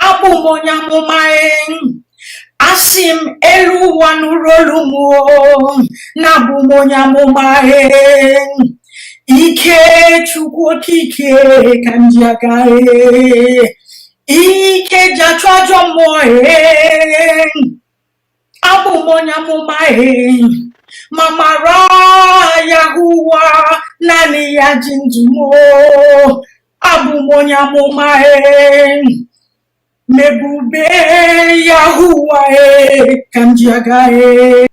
Abụ m onye amụma e. Asị m elu ụwa nụrụ olu m o, na abụ m onye amụma e. Ike Chukwu Okike ka m ji aga e. Ike ji achụ ajọ mmụọ e. Abụ m onye amụma e. Ma mara Yahuwa naanị ya ji ndụ m o. Abụ m onye amụma e. Ma ebube Yahuwa e ka m ji aga e.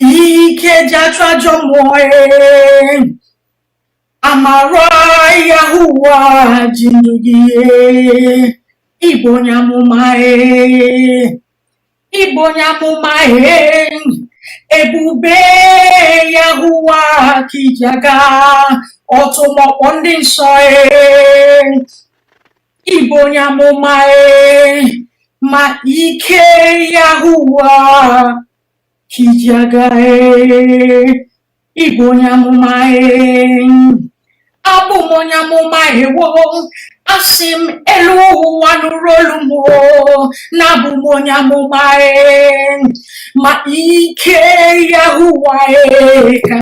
Ike ji achụ ajọ mmụọ e. Amara Yahuwa ji ndụ gị e. Ị bụ onye amụma e. Ị bụ onye amụma e. Ebube Yahuwa ka i ji aga ọtụmọkpọ ndị nsọ e. Ị bụ onye amụma e. Ma ike Yahuwa ka i ji aga e. Ị bụ onye amụma e. Abụ m onye amụma ewo. Asị m elu ụwa nụrụ olu m o, na abụ m onye amụma e. Ma ike Yahuwa e ka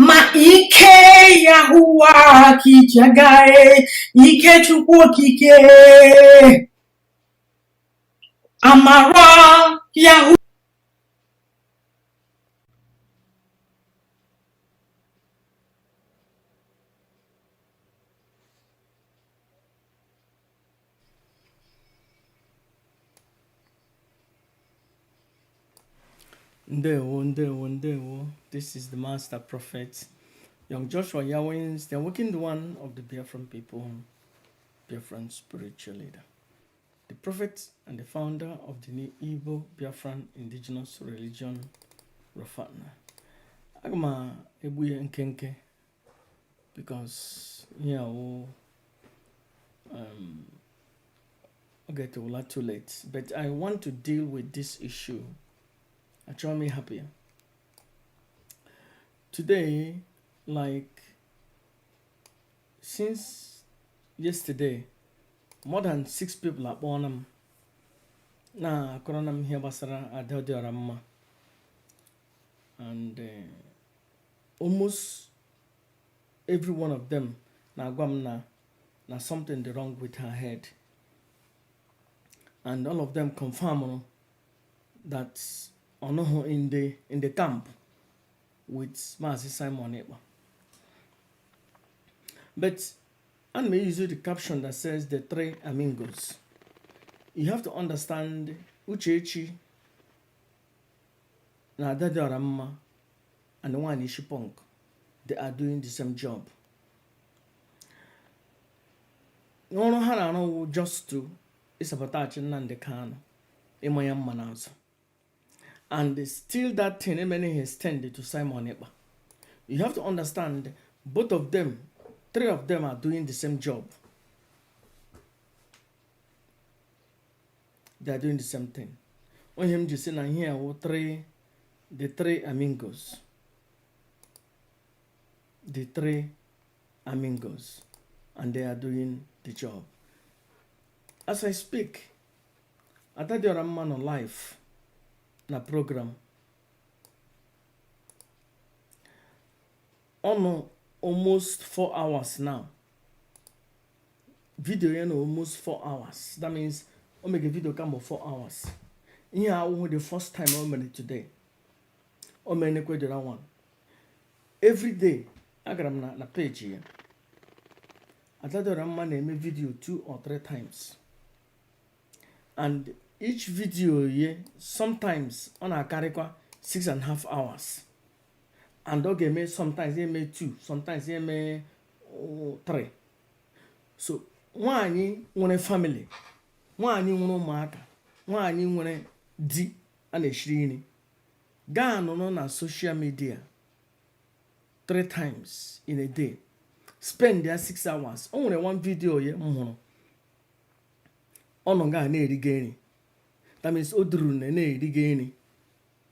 ma ike Yahuwa ka i ji aga e. Ike Chukwu Okike amara Yahu Ndewo, ndewo, ndewo. This is the Master Prophet, Young Joshua Yawins, the awakened one of the Biafran people, Biafran spiritual leader, the prophet and the founder of the new Igbo Biafran indigenous religion, Rafana. Aga m egbu ya nkenke because ihe awụ oge etewula too late, but I want to deal with this issue. Achọrọ m ịhapụ ya. Today, like since yesterday, more than six people akpọọla m na-akọrọ na m ihe gbasara Ada Dịọra Mma, and almost every one of them na-agwa m na something dị wrong with her head, and all of them confirm that ọ nọghị in the camp with Maazị Simon Ekpa. But ana m use the caption that says the three amigos. You have to understand, Uchechi na Ada Dịọra Mma and nwaanyị isi punk, they are doing the same job. Ọrụ ha na-arụ wụ just to ịsabotage Nnamdi Kanu, ịma ya mma n'azụ, and still that thing emene extend to Simon Ekpa. You have to understand, both of them, three of them are doing the same job. They are doing the same thing. Onye m ji sị na ihe wụ three, the three amigos, the three amigos, and they are doing the job. As I speak, Ada Dịọra Mma nọ live na program. Ọ nọ almost 4 hours now. Video ya na almost 4 hours. That means o mege video kamgbe 4 hours. Ihe a awụghị the first time o mere today. O mere the other one. Every day agara m na page ya. Ada Dịọra Mma na-eme video two or three times, and each video ye sometimes ọ na-akarịkwa 6.5 hours, and ọ ga-eme sometimes ya eme two, sometimes ya eme three. So nwaanyị nwere family, nwaanyị nwere ụmụaka, nwaanyị nwere di a na-eshiri nri, gaa nọrọ na social media three times in a day, spend ya 6 hours. O nwere one video ya m hụrụ Ọ nọ nga na-erigo nri. That means o duru na na-erigo nri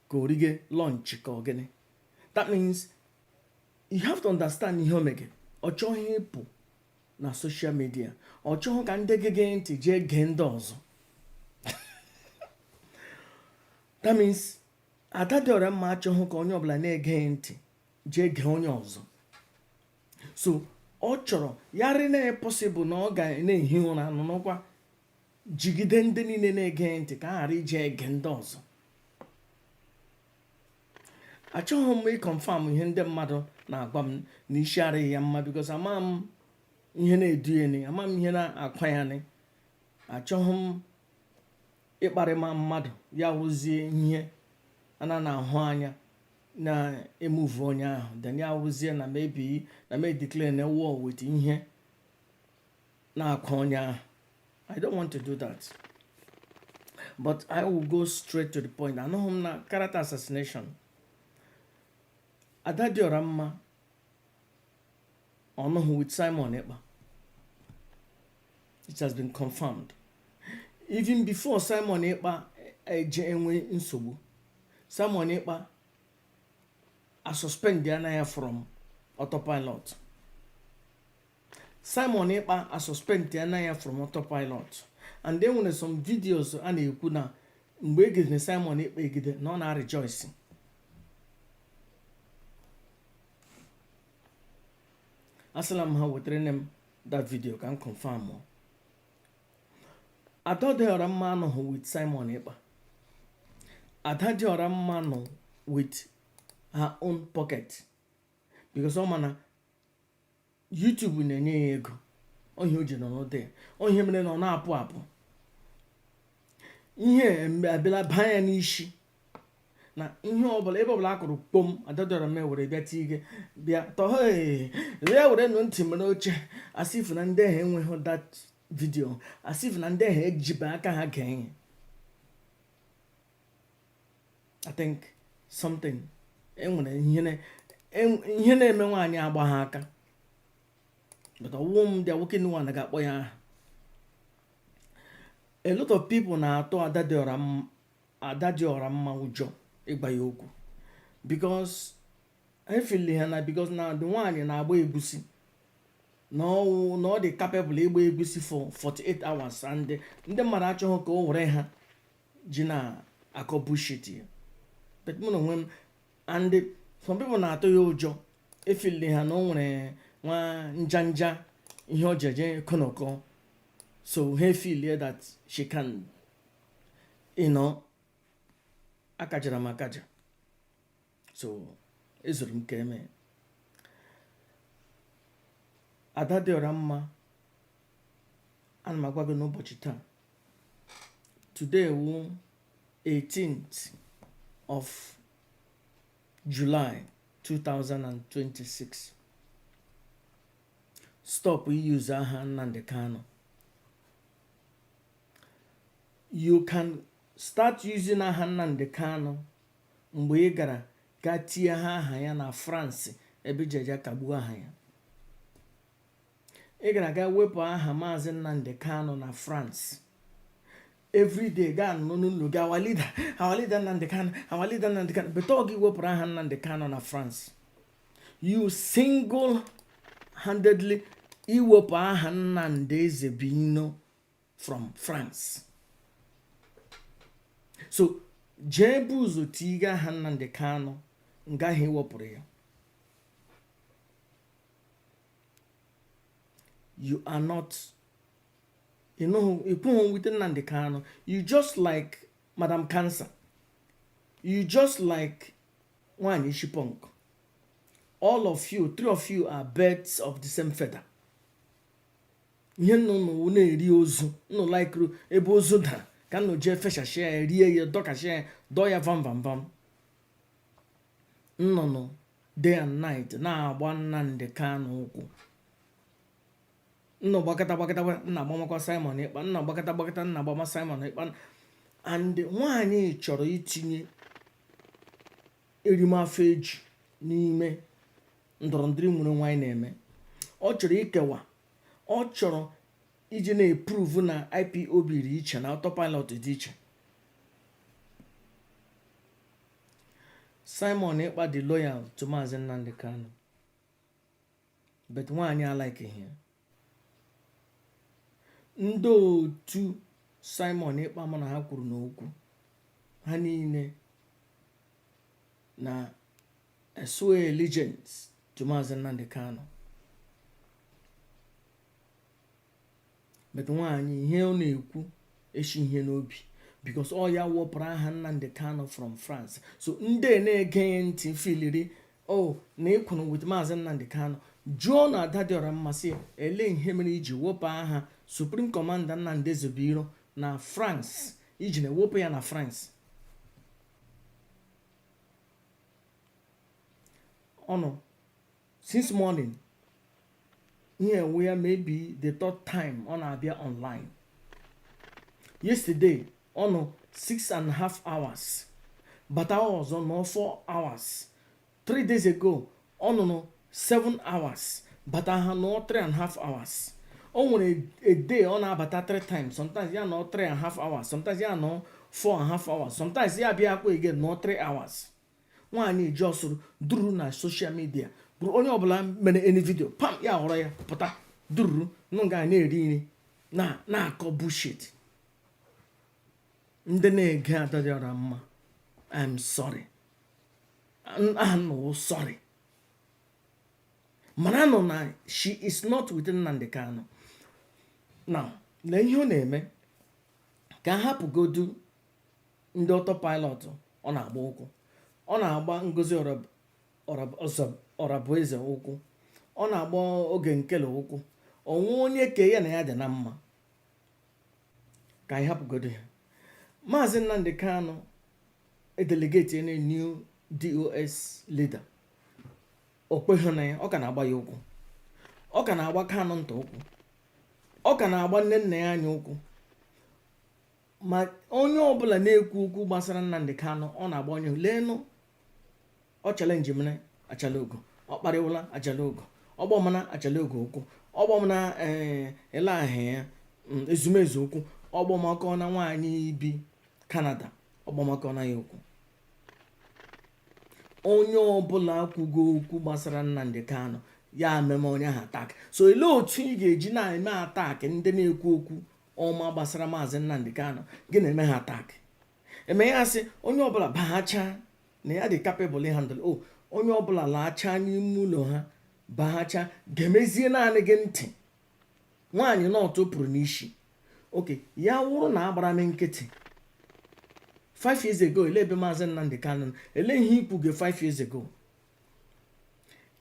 ka o rige lunch ka ọ gịnị. That means you have to understand ihe o mege. Ọ chọghị ịpụ na social media, ọ chọghị ka ndị gege ntị jee gee ndị ọzọ. That means Ada Dị Ọra Mma achọghị ka onye ọbụla na-ege ntị jee gee onye ọzọ. So ọ chọrọ ya rị na possible na ọ ga na-ehi ụra nọrọkwa jigide ndị niile na-ege ntị ka a ghara ije ege ndị ọzọ. Achọghị m ịconfirm ihe ndị mmadụ na-agwa m na isi arịghị ya mma, because ama m ihe na-edu ya ni, ama m ihe na-akwa ya ni. Achọghị m ịkparịma mmadụ, ya wụzie ihe a na-ahụ anya na-emove onye ahụ, then ya wụzie na maybe na me declare na war with ihe na-akwa onye ahụ. I don't want to do that, but I will go straight to the point. Anụghị m na character assassination Ada Dị Ọra Mma ọnụhụ with Simon Ekpa. It has been confirmed even before Simon Ekpa eje enwe nsogbu. Simon Ekpa a suspend ya ya from autopilot. Simon Ekpa a suspend ya ya from autopilot, and then nwere some videos a na-ekwu na mgbe egidere Simon Ekpa egide na ọ na-rejoice. Asịla m ha wetara m that video ka m confirm. Ada Dị Ọra Mma anọghị with Simon Ekpa. Ada Dị Ọra Mma nọ with her own pocket, because ọ ma na YouTube na-enye ya ego. Ohe o ji nọ n'ụdị ya, ihe mere na ọ na-apụ apụ, ihe abịala baa ya n'isi na ihe ọbụla, ebe ọbụla akụrụ kpom, Ada Dị Ọra Mma were bịa tige bịa tọọ ya, were nụ ntị mere oche, as if na ndị ahụ enweghị that video, as if na ndị ahụ ejibe aka ha gee ihe. I think something enwere ihe na-eme nwaanyị agba ha aka, but ọwụ m the awoken one ga-akpọ ya aha. A lot of people na-atụ Ada Dị Ọra Mma ụjọ ịgba ya okwu, because efili ha na because na the nwaanyị na-agba egusi na ọwụ na ọ dị capable ịgba egusi for 48 hours, and ndị mmadụ achọghị ka o were ha ji na-akọ bullshit ya. But mụ na onwe m and some people na-atụ ya ụjọ, efili ha na o nwere nwa njanja ihe o ji eje konoko, so ha feel that she can akajara m akaja, so ezuru m ka eme. Ada Dị Ọra Mma, ana m agwa gị n'ụbọchị taa, today wu 18th of July 2026, stop use aha Nnamdi Kanu. You can start using aha Nnamdi Kanu mgbe ị gara gaa tie ha aha ya na France, ebe iji eje kagbuo aha ya. Ị gara ga wepụ aha Maazị Nnamdi Kanu na France. Everyday gaa nọ n'ụlọ gị, our leader, our leader Nnamdi Kanu, our leader Nnamdi Kanu, but ọ gị wepụrụ aha Nnamdi Kanu na France. You single handedly iwepụ aha Nnamdi Ezebino from France. So jee bụ ụzọ tiga aha Nnamdi Kanu nga ahụ iwepụrụ ya. You are not, you know, ikwughị with Nnamdi Kanu. You just like Madam Cancer, you just like nwaanyị isi punk. All of you, three of you are birds of the same feather. Ihe nnụnụ na-eri ozu, nnụ laikuru ebe ozu dara ka nnụ jee fechashia ya, rie ya, dọkashia ya, dọọ ya vam vam vam. Nnụnụ day and night na-agba Nnamdi Kanu ụkwụ. Nnụ gbakọta gbakọta, nna agbamakwa Simon Ekpa, nna gbakọta gbakọta, nna agbama Simon Ekpa. And nwaanyị chọrọ itinye erimafọ eju n'ime ndọrọndọrọ nwere nwaanyị na-eme. Ọ chọrọ ikewa, ọ chọrọ Iji na-eprove na IPOB dị iche na autopilot dị iche. Simon Ekpa dị loyal to Maazị Nnamdi Kanu, but nwaanyị alikeghị ya. Ndị otu Simon Ekpa mụ na ha kwuru n'okwu ha niile na swear allegiance to Maazị Nnamdi Kanu, but nwaanyị, ihe ọ na-ekwu eshi ihe n'obi, because ọ ya wepụrụ aha Nnamdi Kanu from France. So ndị na-ege ntị feeliri o na ịkwụrụ with Maazị Nnamdi Kanu, jụọ na Ada Dịọra Mma sị, ele ihe mere iji wepụ aha Supreme Commander Nnamdi Ezebiro na France, iji na-ewepụ ya na France? Ọnụ since morning ihe enwe ya, maybe the third time ọ na-abịa online. Yesterday ọ nọ 6.5 hours, bata ọzọ nọ 4 hours. 3 days ago ọ nọ 7 hours, bata ha nọ 3.5 hours. O nwere a day ọ na-abata three times. Sometimes ya nọ 3.5 hours, sometimes ya nọ 4.5 hours, sometimes ya bịa akwa again nọ 3 hours. Nwaanyị ji ọsụrụ duru na social media bụrụ onye ọbụla mere any video, pam, ya ghọrọ ya pụta dururu nụ nga na-eri nri na na-akọ bullshit. Ndị na-ege Ada Dịọra Mma, I'm sorry, aha nọwụ sorry, mana nọ na she is not with Nnamdi Kanu now. Lee ihe ọ na-eme ka a hapụgodu ndị autopilot. Ọ na-agba ụkwụ, ọ na-agba Ngozi Ọrabueze ụkwụ, ọ na-agba Oge Nkele ụkwụ, onwe onye ke ya na ya dị na mma. Ka anyị hapụgodo ya. Maazị Nnamdi Kanu edelegate na new DOS leader, o kweghị na ya. Ọ ka na-agba ya ụkwụ, ọ ka na-agba Kanu nta ụkwụ, ọ ka na-agba nne nna ya anya ụkwụ. Ma onye ọbụla na-ekwu okwu gbasara Nnamdi Kanu, ọ na-agba onye. Leenụ, ọ challenge mere Achala Ugo, ọ kparịwụla Achala Ugo, ọgbọmana Achala Ugo ụkwụ, ọgbọmana ee ele ahụ ya ezumezu ụkwụ, ọgbọmakọ na nwaanyị bi Canada, ọgbọmakọ na ya ụkwụ. Onye ọbụla kwugo okwu gbasara Nnamdi Kanu, ya meme onye ahụ attack. So elee otu ị ga-eji na-eme attack ndị na-ekwu okwu ọma gbasara Maazị Nnamdi Kanu? Gị na-eme ha attack, eme ya sị onye ọbụla baghacha na ya dị capable handle o. Onye ọbụla lachaa n'ime ụlọ ha, baghacha, ga-emezie naanị gị ntị. Nwaanyị nọtụ pụrụ n'isi oke ya wụrụ na agbara m nkịtị 5 years ago. Ele ebe Maazị Nnamdi Kanu nọ? Ele ihe ikwuge 5 years ago?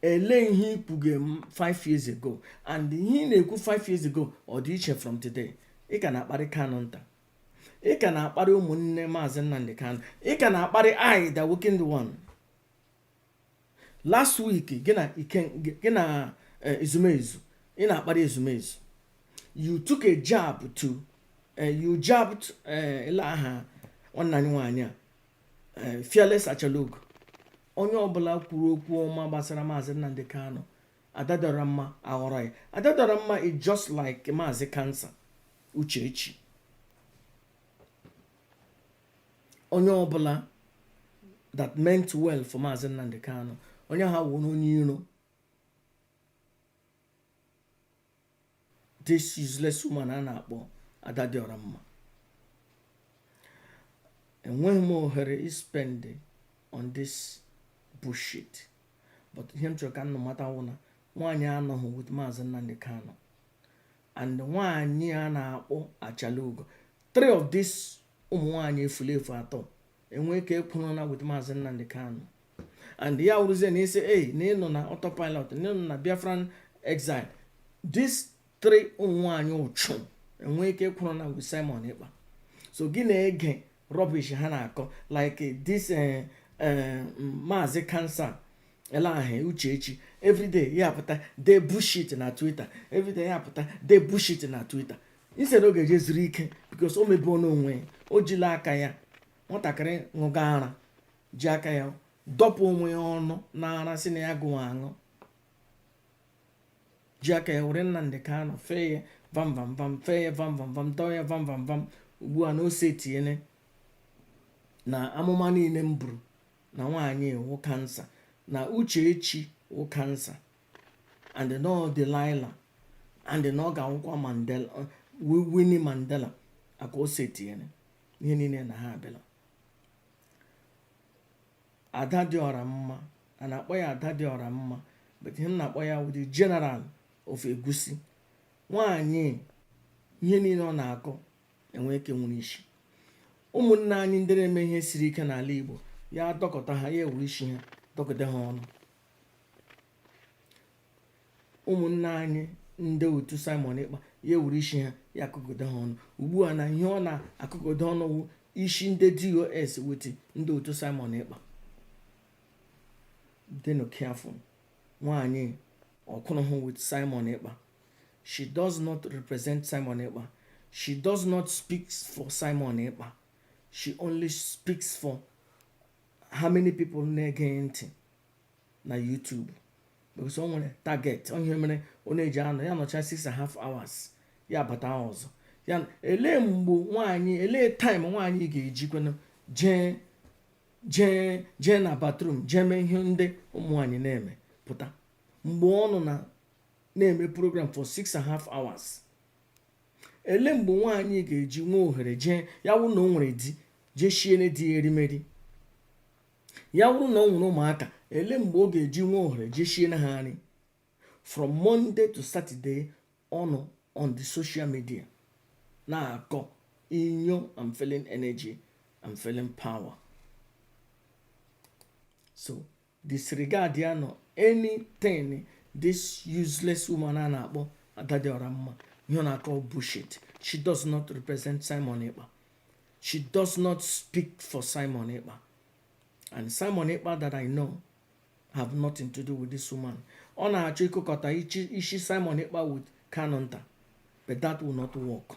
Ele ihe ikwuge 5 years ago? And ihe ị na-ekwu 5 years ago, ọ dị iche from today? Ị ka na-akparị Kanu nta, ị ka na-akparị ụmụnne Maazị Nnamdi Kanu, ị ka na-akparị I the working one. Last week gị na ike gị na ezumezu, ị na-akparị ezumezu. You took a jab to you jabbed ele aha nwanne anyị nwaanyị a, Fearless Achalugo. Onye ọbụla kwuru okwu ọma gbasara Maazị Nnamdi Kanu, Adadọrọ Mma aghọrọ ya. Adadọrọ Mma is just like Maazị Kansa Uchechi. Onye ọbụla that meant well for Maazị Nnamdi Kanu, onye ha wụrụ onye iro. This useless woman a na-akpọ Adadịọra Mma, enweghị m ohere ispend on this bullshit, but ihe m chọrọ ka nnụ mata wụ na nwaanyị anọghị with Maazị Nnamdi Kanu and nwaanyị a na-akpọ Achalugo. Three of these ụmụ nwaanyị efulefu atọ enwe ka ekwuru na with Maazị Nnamdi Kanu, and ya wụrụzie na isi ei na ịnọ na autopilot, na ịnọ na Biafran exile. These three ụmụ nwaanyị ụchụ enwe ike kwuru na with Simon Ekpa. So gị na-ege rubbish ha na-akọ like this Maazị Kansa Elahe Uchechi. Everyday ya pụta de bullshit na Twitter, everyday ya pụta de bullshit na Twitter. Instead ọ ga-eje zuru ike, because o mebie n'onwe ya, o jila aka ya. Nwatakịrị ṅụga ara ji aka ya dọpụ onwe ya ọnụ n'ara, si na ya gụwa aṅụ, ji aka ya were Nnamdi Kanu fee ya. Vam vam vam, fee ya vam vam vam, dọọ ya vam vam vam. Ugbu a na ose etinyere na amụma niile m buru na nwaanyị wụ cancer, na Uchechi wụ cancer, and no Delilah, and na ọ ga-awụkwa Mandela, Winnie Mandela aka ose etinyere ihe niile na ha abịala. Ada dị ọra mma, a na-akpọ ya Ada dị ọra mma, but ihe m na-akpọ ya wụ the general of egusi. Nwaanyị, ihe niile ọ na-akọ enwe ike nwere isi. Ụmụnne anyị ndị na-eme ihe siri ike n'ala Igbo, ya dọkọta ha, ya ewere isi ha dọkọta ha ọnụ. Ụmụnne anyị ndị otu Simon Ekpa, ya ewere isi ha, ya akụkọdo ha ọnụ. Ugbu a na ihe ọ na-akụkọdo ọnụ wụ isi ndị DOS with ndị otu Simon Ekpa. Dịnụ careful. Nwaanyị ọkwụrụhụ with Simon Ekpa. She does not represent Simon Ekpa. She does not speak for Simon Ekpa. She only speaks for how many people na-ege ntị na YouTube, because o nwere target. Onye mere ọ na-eji anọ ya nọcha 6.5 hours, ya bata ọzọ. Ya elee mgbe nwaanyị, elee time nwaanyị ga-ejikwana jee jee jee na bathroom, jee mee ihe ndị ụmụ nwaanyị na-eme, pụta mgbe ọ nọ na na-eme program for 6.5 hours? Ele mgbe nwaanyị ga-eji nwee ohere jee, ya wụ na o nwere di, jee shiene di ya erimeri? Ya wụrụ na ọ nwere ụmụaka, ele mgbe ọ ga-eji nwee ohere jee shiene ha nri? From Monday to Saturday, ọ nọ on the social media na-akọ inyo. I'm feeling energy, I'm feeling power, so disregard ya nọ anything this useless woman a na-akpọ Adadiora mma. Ihe ọ na-akọ bullshit. She does not represent Simon Ekpa. She does not speak for Simon Ekpa, and Simon Ekpa that I know have nothing to do with this woman. Ọ na-achọ ịkụkọta isi Simon Ekpa with Kanunta, but that will not work.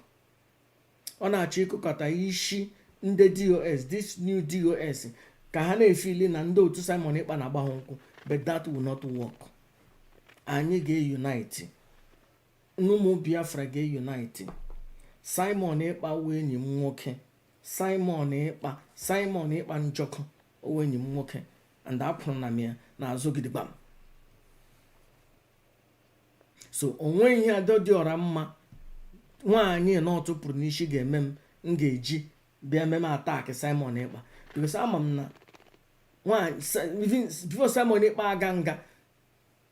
Ọ na-achọ ịkụkọta isi ndị DOS, this new DOS, ka ha na-efili na ndị otu Simon Ekpa na-agba ha ụkwụ, but that will not work. Anyị ga-unite, ụmụ Biafra ga-unite. Simon Ekpa wụ enyi m nwoke. Simon Ekpa, Simon Ekpa Njọkụ, owu enyi m nwoke, and akwụrụ na m ya n'azụ gidigbam. So onwe ihe Ada dị ọra mma, nwaanyị na ọ tụpụrụ n'isi, ga-eme m m ga-eji bịa meme attack Simon Ekpa, because ama m na nwaanyị, even before Simon Ekpa aga nga,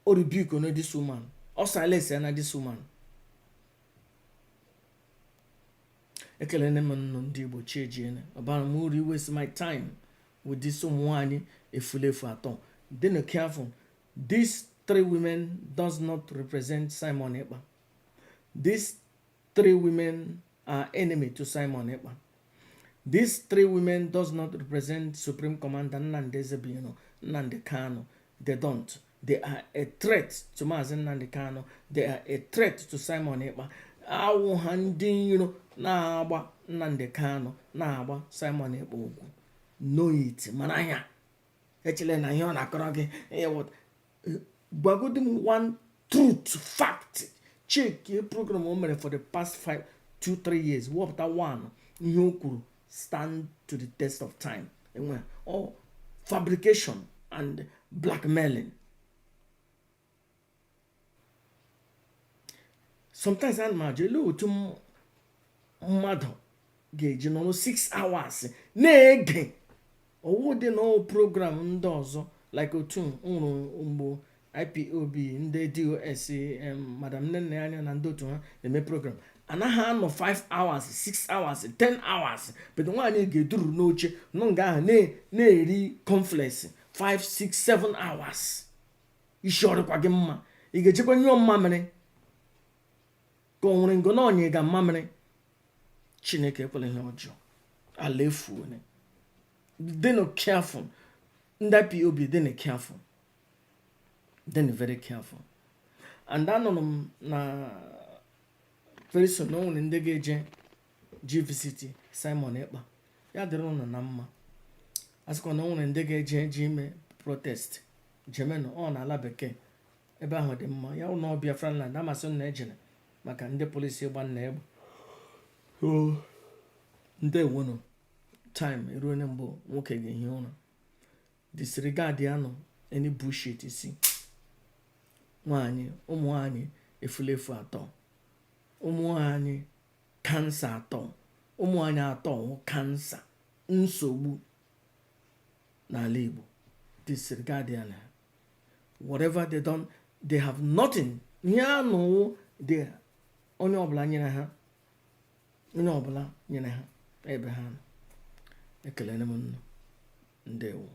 o rebuke no this woman, ọ silence ya na this woman. Ekelene m nnụ ndị Igbo. Chi ejiene, ọbara m uru waste my time with this ụmụ nwaanyị efulefu atọ. Dịnụ careful. These three women does not represent Simon Ekpa. These three women are enemy to Simon Ekpa. These three women does not represent Supreme Commander Nnamdi Ezebino, Nnamdi Kanu. They don't. They are a threat to Mazi Nnamdi Kanu. They are a threat to Simon Ekpa. Awụ ha ndị iro na-agba Nnamdi Kanu, na-agba Simon Ekpa ugwu. Know it. Mara anya. Echele na ihe ọ na-akọrọ gị ịghọta. Gwagodi m one truth fact. Check program o mere for the past 5, 2, 3 years. Wepụta one ihe o kwuru stand to the test of time. Enwe all fabrication and blackmailing. Sometimes ana m ajụ, ele otu mmadụ ga-eji nọrọ 6 hours na-ege owu dị na program ndị ọzọ, like otu nwụrụ mgbe IPOB, ndị DOS, Madam Nne Anya na ndị otu ha na-eme program, anaghị anọ 5 hours, 6 hours, 10 hours, but nwaanyị ga-eduru n'oche nọ nga ahụ na-eri cornflakes 5, 6, 7 hours. Isi ọrịkwa gị mma? Ị ga-ejekwa nyụọ mmamịrị ka ọ nwere ngo na ọnya ga mmamịrị? Chineke ekwela ihe ọjọọ. Ala efuone. Dịnụ careful, ndị IPOB, dịnụ careful, dịnụ very careful. And anụrụ m na very soon o nwere ndị ga-eje ji visit Simon Ekpa. Ya dịrị ụnụ na mma. A sịkwa na o nwere ndị ga-eje ji ime protest, jemenụ ọ n'ala bekee ebe ahụ dị mma. Ya ụnọ Biafran land, amasị m na ejere. Maka ndị polisi ịgba nna egbe. So ndewonu. Time eruo onye mbụ nwoke ga-ehi ụra. Disregard ya nọ any bullshit isi nwanyị, ụmụ nwanyị efulefu atọ, ụmụ nwanyị cancer atọ, ụmụ nwanyị atọ wụ cancer, nsogbu n'ala Igbo. Disregard ya na whatever they done, they have nothing. Ihe a nụwụ dị, onye ọbụla nyere ha, onye ọbụla nyere ha ebe ha nọ. Ekelere m nnụ, ndewo.